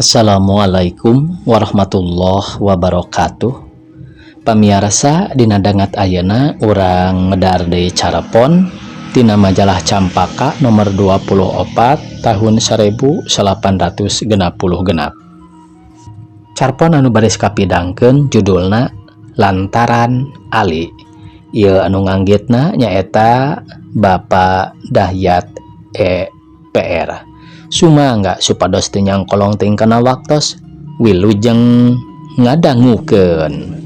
Assalamualaikum warahmatullahi wabarakatuh. Pamiarsa dina dangat ayeuna urang medar deui carepon tina majalah Campaka nomor 24 tahun 1866. Carpon anu baris kapidangkeun judulna Lantaran Ali. Ieu anu nganggitna nyaeta Bapak Dahyat EPR. Sumangga supados teu nyangkolong teuing kana waktos wilujeng ngadangukeun.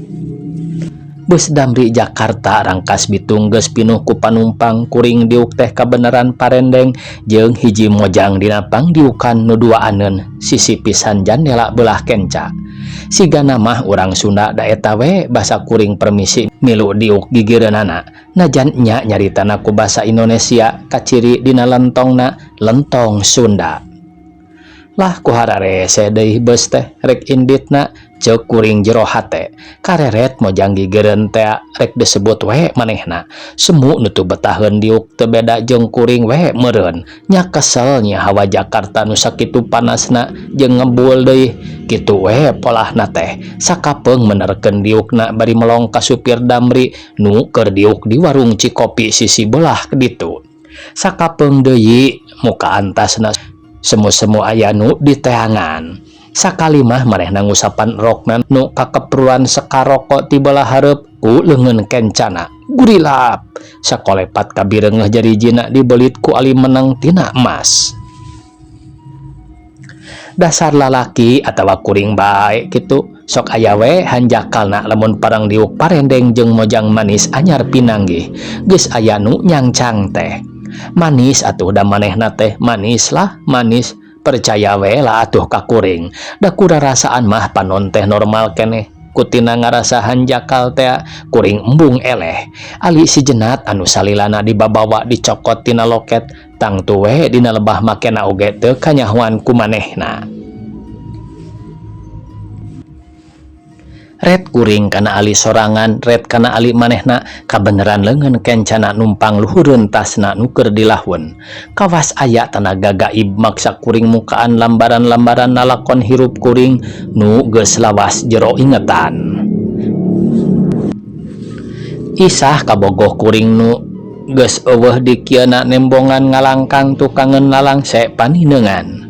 Bus Damri Jakarta Rangkas Bitung geus pinuh ku panumpang kuring diuk teh kabeneran parendeng jeung hiji mojang dina pangdiukan nu duaaneun sisi pisan jandela beulah kenca. Sigana mah urang Sunda da eta we basa kuring permisi milu diuk gigireunana. Najan nya nyaritana ku basa Indonesia kaciri dina lentongna lentong Sunda. Lah ku hararese deui beus teh rek inditna ceuk kuring jero hate. Kareret mojang gigireun tea rek disebut we manehna. Semu nu teu betaheun diuk teu beda jeung kuring we meureun. Nya kesel nya hawa Jakarta nu sakitu panasna jeung ngebul deui. Kitu we polahna teh. Sakapeung menerkeun diukna bari melong ka supir Damri nu keur diuk di warung Cikopi sisi beulah ditu. Sakapeung deui muka antasna semu-semu aya nu diteangan. Sakali mah manehna ngusapan rokna nu kakepruan sekaroko ti beulah hareup ku leungeun kencana. Gurilap sakolepat kabireungeuh jarijina dibelit ku ali menang tina emas. Dasar lalaki atawa kuring bae kitu sok aya we hanjakalna lamun parang diuk parendeng jeung mojang manis anyar pinanggih. Geus aya nu nyangcang teh. Manis atuh da manehna teh manis lah manis percaya we lah atuh ka kuring. Da kurarasaan mah panon teh normal keneh. Kutina ngarasa hanjakal teh kuring embung eleh. Ali si jenat anu salilana dibabawa dicokot tina loket tangtu we dina lebah makena oge teu kanyahoan ku manehna. Ret kuring kana ali sorangan, ret kana ali manehna kabeneran leungeun kencana numpang luhureun tasna nu keur dilahun. Kawas aya tanaga gaib maksa kuring mukaan lambaran-lambaran nalakon hirup kuring nu geus lawas jero ingetan. Isah kabogoh kuring nu geus eueuh dikieuna nembongan ngalangkang tukangeun lalangse panineungan.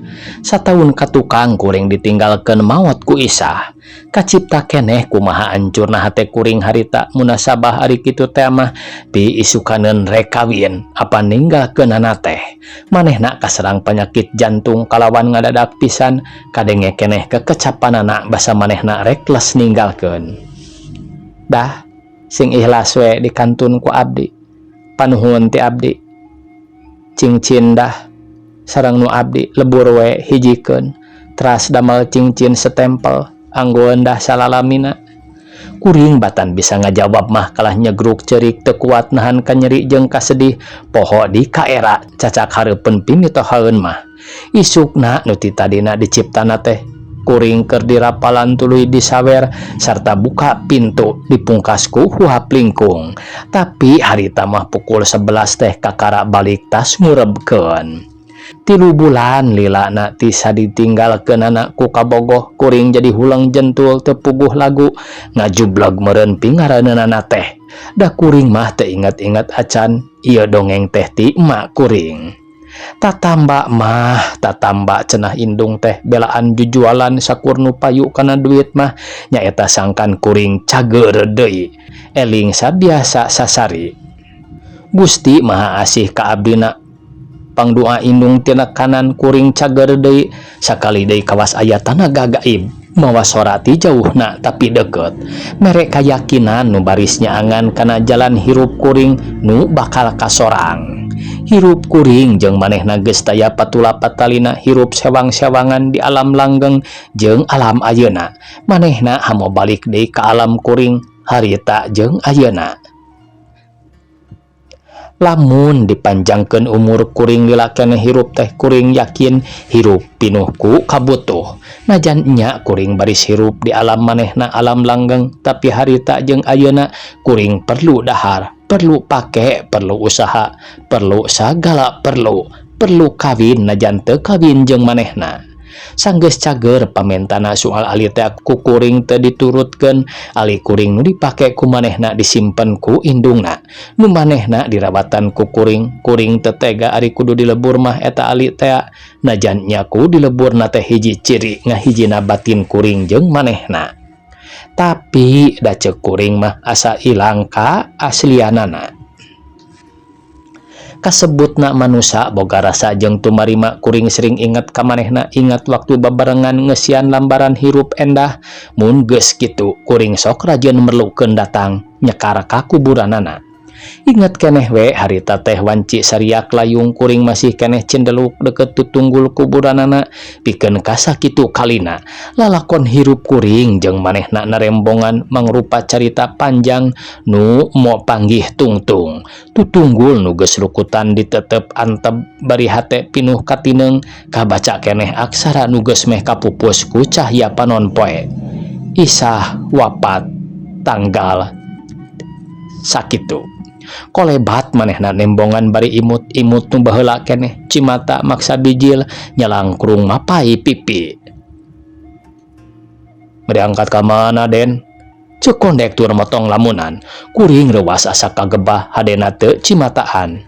Sataun ka tukang kuring ditinggalkeun maot ku Isah. Kacipta keneh kumaha ancurna hate kuring harita munasabah ari kitu teh mah piisukaneun rek kawin apa ninggalkeunana teh. Manehna kaserang penyakit jantung kalawan ngadadak pisan kadenge keneh kekecapanana basa manehna rek les ninggalkeun. Dah sing ikhlas we dikantun ku abdi. Panuhun ti abdi. Cingcin dah sareng nu abdi lebur we hijikeun teras damel cincin setempel anggoeun dah salalamina. Kuring batan bisa ngajawab mah kalah nyegruk cerik teu kuat nahan kanyeri jeung kasedih poho di kaera cacak hareupeun pimitohaeun mah. Isukna nu ti tadina diciptana teh kuring keur dirapalan tuluy disawer sarta buka pintu dipungkas ku huap lingkung. Tapi harita mah pukul 11 teh kakara balik tas ngurebkeun. 3 bulan lilana tisa ditinggalkeunana ku kabogoh kuring jadi hulang jentul teu puguh lagu ngajublag meureun pingaraneunana teh. Da kuring mah teu inget-inget acan ieu dongeng teh ti emak kuring. Tatamba mah tatamba cenah indung teh belaan jujualan sakur nu payu kana duit mah nyaeta sangkan kuring cager deui eling sabiasa sasari. Gusti Maha Asih ka abdina pangdoa indung tina kanan kuring cager deui sakali deui kawas aya tanaga gaib mawa sora ti jauhna tapi deket mere kayakinan nu baris nyaangan kana jalan hirup kuring nu bakal kasorang. Hirup kuring jeung manehna geus taya patula patalina hirup sewang-sewangan di alam langgeng jeung alam ayeuna. Manehna hamo balik deui ka alam kuring harita jeung ayeuna. Lamun dipanjangkeun umur kuring lila keneh hirup teh kuring yakin hirup pinuh ku kabutuh. Najan nya kuring baris hirup di alam manehna alam langgeng tapi harita jeung ayeuna kuring perlu dahar, perlu pake, perlu usaha, perlu sagala perlu, perlu kawin najan teu kawin jeung manehna. Sanggeus cager pamentana soal ali teh ku kuring teu diturutkeun. Ali kuring nu dipake ku manehna disimpen ku indungna, nu manehna dirawatan ku kuring. Kuring teu tega ari kudu dilebur mah eta ali teh, najan nya ku dileburna teh hiji ciri ngahijina batin kuring jeung manehna, tapi da ceuk kuring mah asa ilang ka aslianana. Kasebutna manusa boga rasa jeung tumarima. Kuring sering inget ka manehna, ingat waktu babarengan ngeusian lambaran hirup endah. Mun geus kitu kuring sok rajin merlukeun datang nyekar ka kuburanana. Inget keneh we harita teh wanci sariak layung, kuring masih keneh cendeluk deket tutunggul kuburanana. Pikeun kasakitu kalina lalakon hirup kuring jeung manehna narembongan mangrupa carita panjang nu mo panggih tungtung. Tutunggul nu geus rukutan ditetep antep bari hate pinuh katineung, kabaca keneh aksara nu geus meh kapupus ku cahya panon poe. Isah wapat tanggal sakitu. Kolebat manehna nembongan bari imut-imut nu baheula keneh, cimata maksa bijil nyalangkrung mapai pipi. "Bade angkat ka mana, Den?" ceuk kondektur motong lamunan. Kuring reuwas asa kagebah, hadena teu cimataan.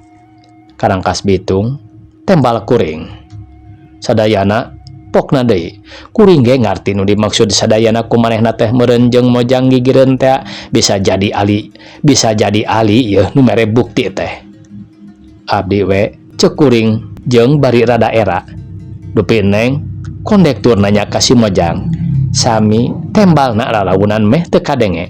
"Ka Rangkasbitung," tembal kuring. "Sadayana?" pokna deui. Kuring ge ngarti nu dimaksud sadayana ku manehna teh meureun jeung mojang gigireun tea. Bisa jadi ali, bisa jadi ali yeuh nu mere bukti teh. "Abdi we," ceuk kuring jeung bari rada era. "Dupi Neng?" kondektur nanya ka si mojang. "Sami," tembalna lalaunan meh teu kadenge.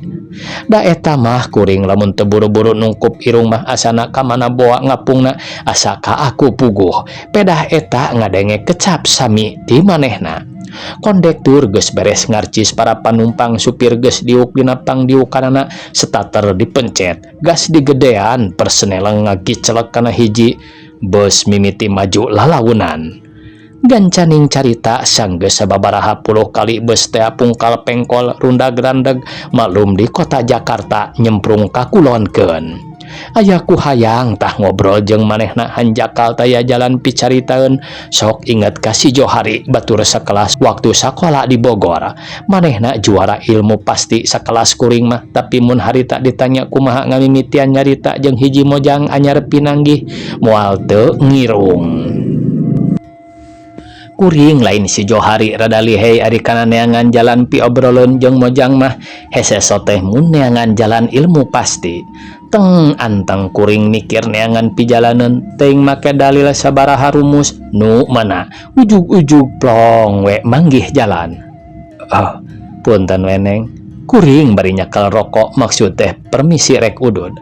Da eta mah kuring lamun teu buru-buru nungkup irung mah asana ka mana boa ngapungna, asa ka aku puguh. Pedah eta ngadenge kecap "sami" ti manehna. Kondektur geus beres ngarcis para panumpang, supir geus diuk dina pangdiukanana, starter dipencet, gas digedean, perseneleng ngagicelek kana hiji, bus mimiti maju lalaunan. Gancaning carita, sanggeus sababaraha puluh kali bus teh pungkal pengkol rundag-randeg, maklum di kota Jakarta nyemprung ka kulonkeun. Aya ku hayang tah ngobrol jeung manehna, hanjakal taya jalan picaritaeun. Sok inget ka si Johari, batur sakelas waktu sakola di Bogor. Manehna juara ilmu pasti sakelas kuring mah, tapi mun harita ditanya kumaha ngamimitian nyarita jeung hiji mojang anyar pinanggih, moal teu ngirung. Kuring lain si Johari, rada lihei ari kana neangan jalan piobroleun jeung mojang mah. Hese soteh mun neangan jalan ilmu pasti. Teng anteng kuring mikir neangan pijalaneun, teuing make dalil sabaraha rumus nu mana ujug-ujug plong we manggih jalan. "Oh, punten we, Neng," kuring bari nyekel rokok, maksud teh permisi rek udud.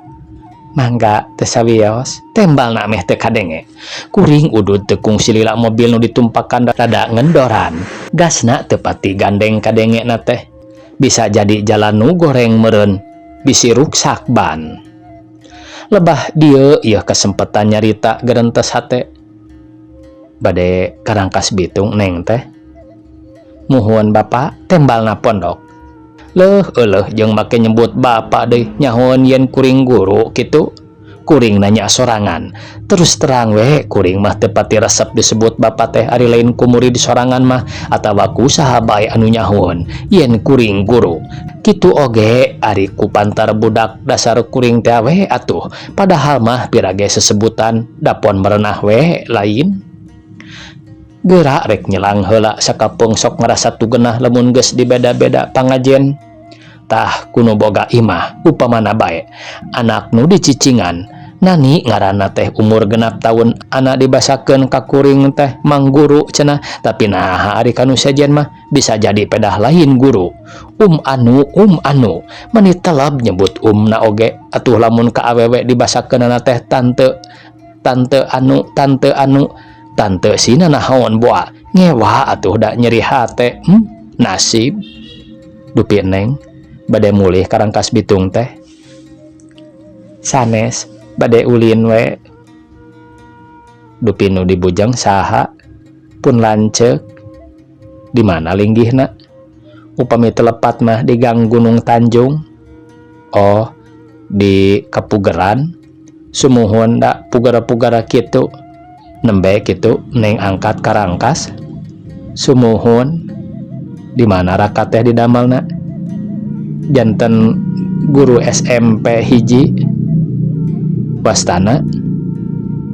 "Mangga, teu sawios," tembalna meh teu kadenge. Kuring udud teu kungsi lila, mobil nu ditumpakan rada ngendoran, gasna teu pati gandeng kadengena teh. Bisa jadi jalan nu goreng meureun, bisi ruksak ban. Lebah dieu ieu kesempatan nyarita, gerentes hate. "Bade ka Rangkasbitung Neng teh?" "Muhun, Bapak," tembalna pondok. Leuh euleuh, jeung make nyebut bapak deui, nyahoeun yen kuring guru kitu? Kuring nanya sorangan. Terus terang we kuring mah teu pati resep disebut bapak teh, ari lain ku murid sorangan mah atawa ku saha bae anu nyahoeun yen kuring guru. Kitu oge ari ku pantar budak, dasar kuring teh we atuh. Padahal mah pirage sesebutan dapon merenah we lain. Geura rek nyelang heula sakapeung, sok ngarasa teu genah lamun geus dibeda-beda pangajen. Tah, kuno boga imah upamana bae anak nu dicicingan, Nani ngaranna teh, umur 6 taun anak dibasakeun ka kuring teh "Mang Guru" cenah, tapi naha ari kanu sejen mah bisa jadi pedah lain guru. Um anu, um anu, meni teleb nyebut umna oge. Atuh lamun ka awewe dibasakeunana teh tante, tante anu, tante anu, tante sina naon boa ngewa atuh, da nyeri hate. Nasib. "Dupi Neng bade mulih ka Rangkasbitung teh?" "Sanes, bade ulin we." "Dupi nu dibujeng saha?" "Pun lanceuk." "Di mana linggihna?" "Upami teu lepat mah di Gang Gunung Tanjung." "Oh, di Kapugeran." "Sumuhun, da pugara-pugara kitu. Nembe kitu Neng angkat ka Rangkas?" Sumuhun. Di mana Raka teh didamelna? Janten guru SMP hiji. Wastana?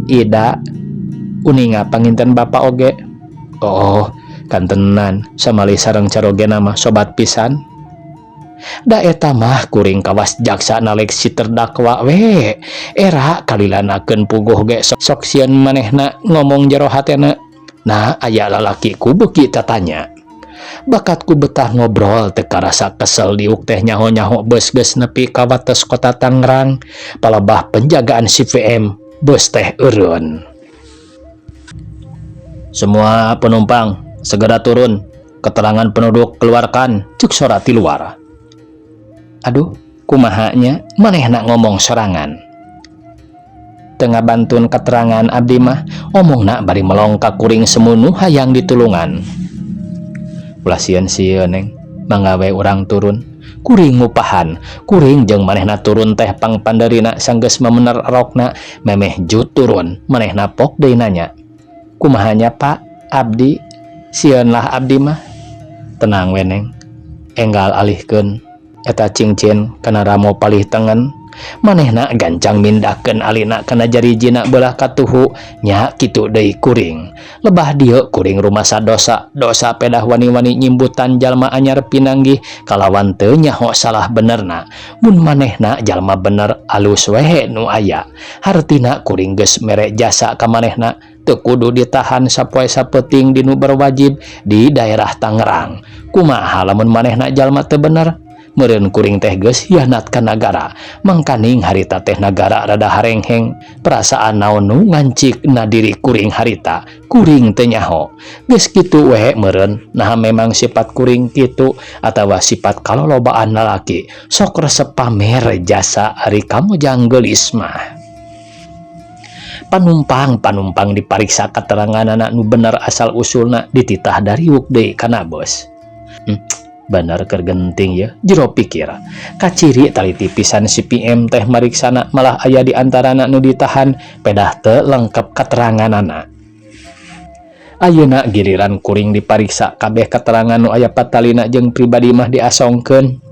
Ida. Uninga panginten Bapak oge. Oh, kantenan samali sareng carogena mah sobat pisan. Da eta mah kuring kawas jaksa nalek si terdakwa we. Era kalilanakeun puguh ge sok sieun manehna ngomong jero hatena. Nah, aya lalaki ku beuki tatanya. Bakat ku betah ngobrol teu karasa kesel diuk teh nyaho-nyaho bus geus nepi ka wates kota Tangerang. Palebah penjagaan CVM bus teh eureun. Semua penumpang segera turun. Keterangan penduduk keluarkan, cek sora ti luar. Aduh, kumaha nya manehna ngomong sorangan. Teu ngabantun keterangan abdi mah, omongna bari melong ka kuring semunu hayang ditulungan. Ulah sieun sieun neng, mangga we urang turun. Kuring ngupahan, kuring jeung manehna turun teh pangpandeurina sanggeus memener rokna memeh jut turun, manehna pok deui nanya. Kumaha nya Pak, abdi sieun lah abdi mah. Tenang we neng, enggal alihkeun eta cincin kana ramo palih tengen. Manehna gancang mindahkeun alina kana jarijina beulah katuhu nya kitu deui kuring. Lebah dieu kuring rumasa dosa, dosa pedah wani-wani nyimbutan jalma anyar pinanggih kalawan teu nyaho salah benerna. Mun manehna jalma bener alus wehe nu aya. Hartina kuring geus mere jasa ka manehna teu kudu ditahan sapoe sapeuting di nu berwajib di daerah Tangerang. Kumaha lamun manehna jalma teu bener? Meureun kuring teh geus hianat ka nagara. Mangkaning harita teh nagara rada harengheng. Perasaan naon nu ngancik na diri kuring harita. Kuring teu nyaho. Geus kitu we meureun naha memang sifat kuring kitu atawa sifat kalolobaan lalaki. Sok resep pamer jasa ari kamojang geulis mah. Panumpang-panumpang dipariksa keteranganana nu bener asal usulna dititah dariuk deui kana bus. Bener keur genting ya jero pikir. Kaciri taliti pisan si PM teh mariksana malah aya di antarana nu ditahan pedah teu lengkap keteranganana. Ayeuna giliran kuring dipariksa kabeh keterangan nu aya patalina jeung pribadi mah diasongkeun.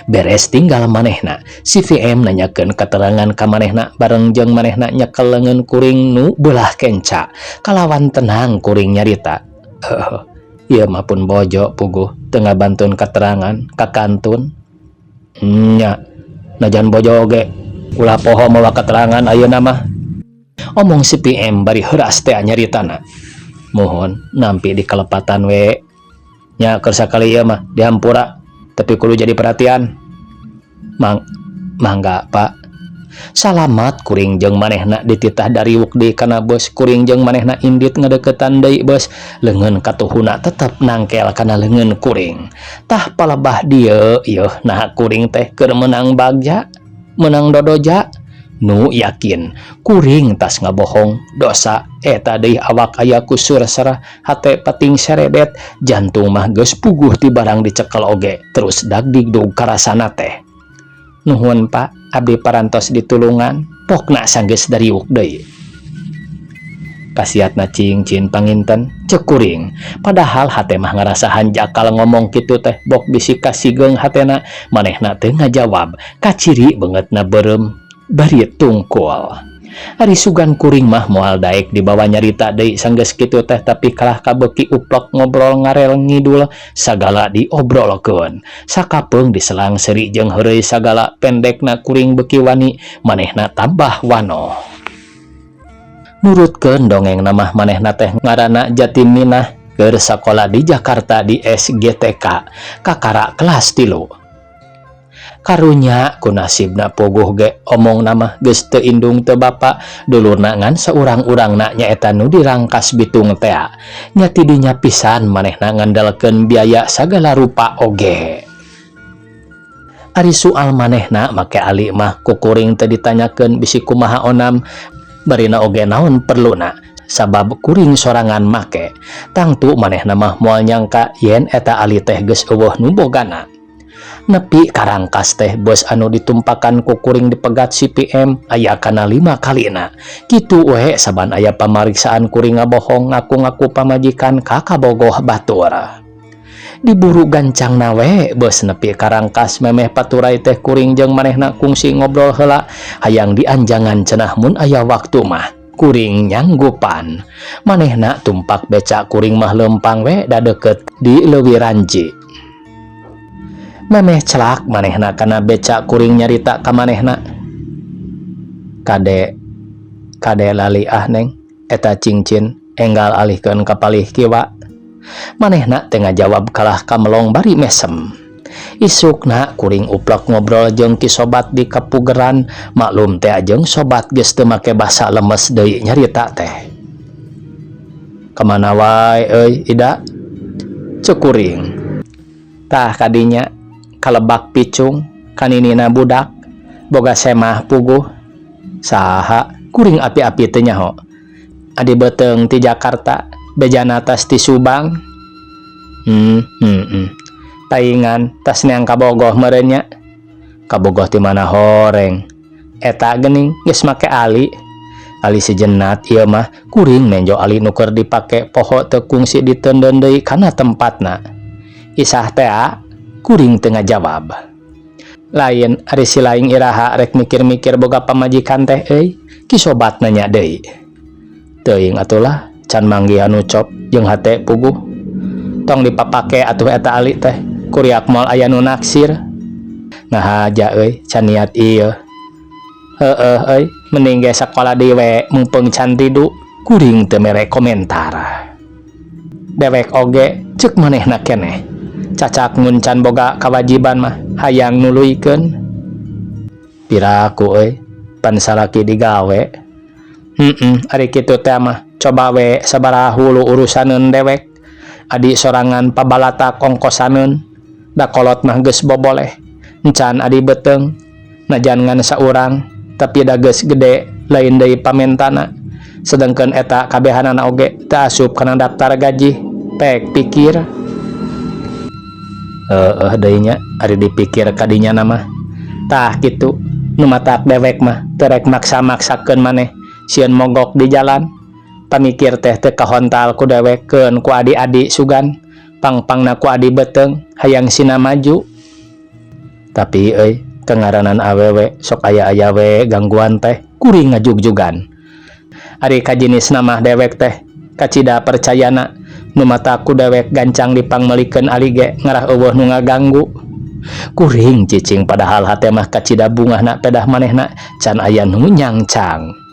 Beres tinggal manehna. Si VM nanyakeun keterangan ka manehna bareng jeung manehna nyekel leungeun kuring nu beulah kenca. Kalawan tenang kuring nyarita. Ieu mah pun bojo puguh teu ngabantun keterangan ka kantun. Nya, najan bojo oge ulah poho mawa keterangan ayeuna mah. Omong si PM bari heuras teh nyaritana. Mohon nampi di kelepatan we. Nya keur sakali ieu mah dihampura tapi kudu jadi perhatian. Mangga Pak. Salamat kuring jeung manehna dititah dariwuk deui kana bus kuring jeung manehna indit ngadeukeutan deui bus leungeun katuhuna tetep nangkel kana leungeun kuring. Tah palebah dieu yeuh naha kuring teh keur meunang bagja, meunang dodoja. Nu yakin kuring tas ngabohong dosa eta deui awak aya kusur sarah hate pating seredet jantung mah geus puguh ti barang dicekel oge terus dagdigdug karasana teh. Nuhun Pak, abdi parantos ditulungan, pokna sanggeus dariuk deui. Kasiatna cincin panginten cek kuring, padahal hate mah ngarasa hanjakal ngomong kitu teh bok bisi kasigeung hatena manehna teu ngajawab kaciri beungeutna beureum bari tungkul. Ari sugan kuring mah moal daek dibawa nyarita deui sanggeus kitu teh tapi kalah kabeuki uplok ngobrol ngarel ngidul sagala diobrolkeun. Sakapeung diselang seuri jeung heureuy sagala pendekna kuring beuki wani manehna tambah wanoh. Nurutkeun dongengna mah manehna teh ngaranna Jatiminah keur sakola di Jakarta di SGTK kakara kelas 3. Karunya ku nasibna puguh ge omongna mah geus teu indung teu bapa dulurna ngan saurang-urangna nyaeta nu di Rangkas Bitung tea. Nya ti dinya pisan manehna ngandalkeun biaya sagala rupa oge. Ari soal manehna make ali mah ku kuring teu ditanyakeun bisi kumaha onam barina oge naon perluna sabab kuring sorangan make. Tangtu manehna mah moal nyangka yen eta ali teh geus eueuh nu bogana. Nepi ka Rangkas teh bus anu ditumpakan ku kuring dipegat si PM aya kana 5 kalina. Kitu we saban aya pamariksaan kuring ngabohong ngaku-ngaku pamajikan ka kabogoh batur. Diburu gancang na we bus nepi ka Rangkas memeh paturai teh kuring jeung manehna kungsi ngobrol heula hayang dianjangan cenah mun aya waktu mah. Kuring nyanggupan. Manehna tumpak beca kuring mah lempang we da deket di Leuwi Ranji. Memeh celak manehna kana beca kuring nyarita ka manehna. Kade kade lali ah neng eta cincin enggal alihkeun ka palih kiwa. Manehna teu ngajawab kalah kamelong bari mesem. Isukna kuring uplek ngobrol jeung ki sobat di kapugeran maklum teh jeung sobat geus teu make basa lemes deui nyarita teh. Kamana wae euy Ida? Ceuk kuring. Tah kadinya kalebak picung kaninina budak boga semah puguh saha kuring api-api teu nyaho adi beuteung ti Jakarta bejana tas ti Subang. Paingan tas neang kabogoh meureun nya kabogoh ti mana horeng eta geuning geus make ali ali sejenat ieu mah kuring menjo ali nu keur dipake poho teu kungsi diteundeun deui kana tempatna isah teh kuring teu ngajawab. Lain ari si laing iraha rek mikir-mikir boga pamajikan teh euy ki sobat nanya deui. Teuing atulah can manggih anu cop jeung hate puguh. Tong dipapake atuh eta ali teh kuriak moal aya nu naksir. Ngahaja euy can niat ieu. Heueuh euy mending ge sakola deui we mumpung can tidu kuring teu mere komentar. Dewek oge ceuk manehna keneh. Cacak mun can boga kawajiban mah hayang nuluykeun. Piraku euy pan salaki digawe. Ari kitu teh mah coba we sabaraha hulu urusaneun dewek. Adi sorangan pabalatak ongkosaneun da kolot mah geus boboleh. Encan adi beuteung najan ngan saurang tapi da geus gede lain deui pamentana. Sedengkeun eta kabehanana oge teu asup kana daftar gaji. Pek pikir. Heeh deui nya ari dipikir kadinya na mah. Tah kitu nu matak dewek mah teu rek maksa-maksakeun maneh sieun mogok di jalan. Pamikir teh teu kahontal ku dewek keun ku adi-adi sugan pangpangna ku adi beuteung hayang sina maju. Tapi euy kangaranan awewe sok aya-aya we gangguan teh kuring ngajugjugan. Ari kajinisna mah dewek teh kacida percayana nu mata ku dewek gancang dipangmelikeun ali ge ngarah eueuh nu ngaganggu. Kuring cicing padahal hate mah kacida bungahna pedah manehna can aya nu nyangcang.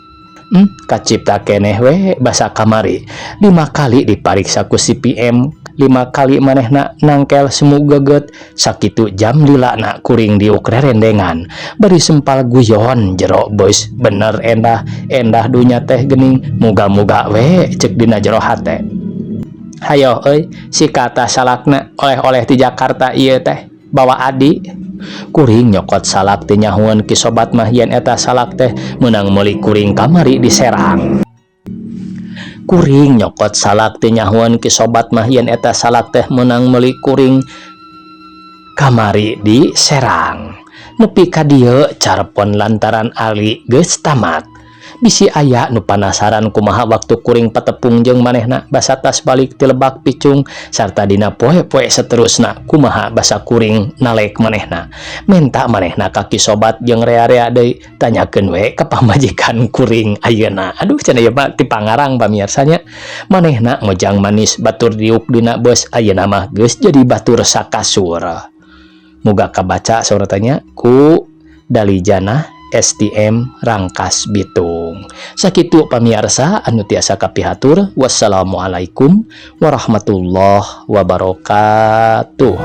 Kacipta keneh we basa kamari 5 kali dipariksa ku si PM 5 kali manehna nangkel semu geget sakitu jam lilana kuring diuk rerendengan bari sempal guyon jero bos bener endah endah dunya teh geuning muga-muga we ceuk dina jero hate. Hayo euy si kata salakna oleh-oleh ti Jakarta ieu teh bawa adi. Kuring nyokot salak teh nyahueun ki sobat mah yen eta salak teh meunang meuli kuring kamari di Serang. Kuring nyokot salak teh nyahueun ki sobat mah yen eta salak teh meunang meuli kuring kamari di Serang. Nepi ka dieu carpon lantaran ali geus tamat. Bisi aya nu panasaran kumaha waktu kuring patepung jeung manehna basa tas balik ti Lebak Picung sarta dina poe-poe seterusna kumaha basa kuring nalek manehna. Menta manehna ka ki sobat jeung rea-rea deui tanyakeun we ka pamajikan kuring ayeuna. Aduh cenah ieu mah ti Pangarang pamiarsa nya. Manehna ngojang manis batur diuk dina bus ayeuna mah geus jadi batur sakasur. Muga kabaca sauratanya ku Dalijana STM Rangkas Bitung. Sakitu pamiarsa anu tiasa kapihatur. Wassalamualaikum warahmatullahi wabarakatuh.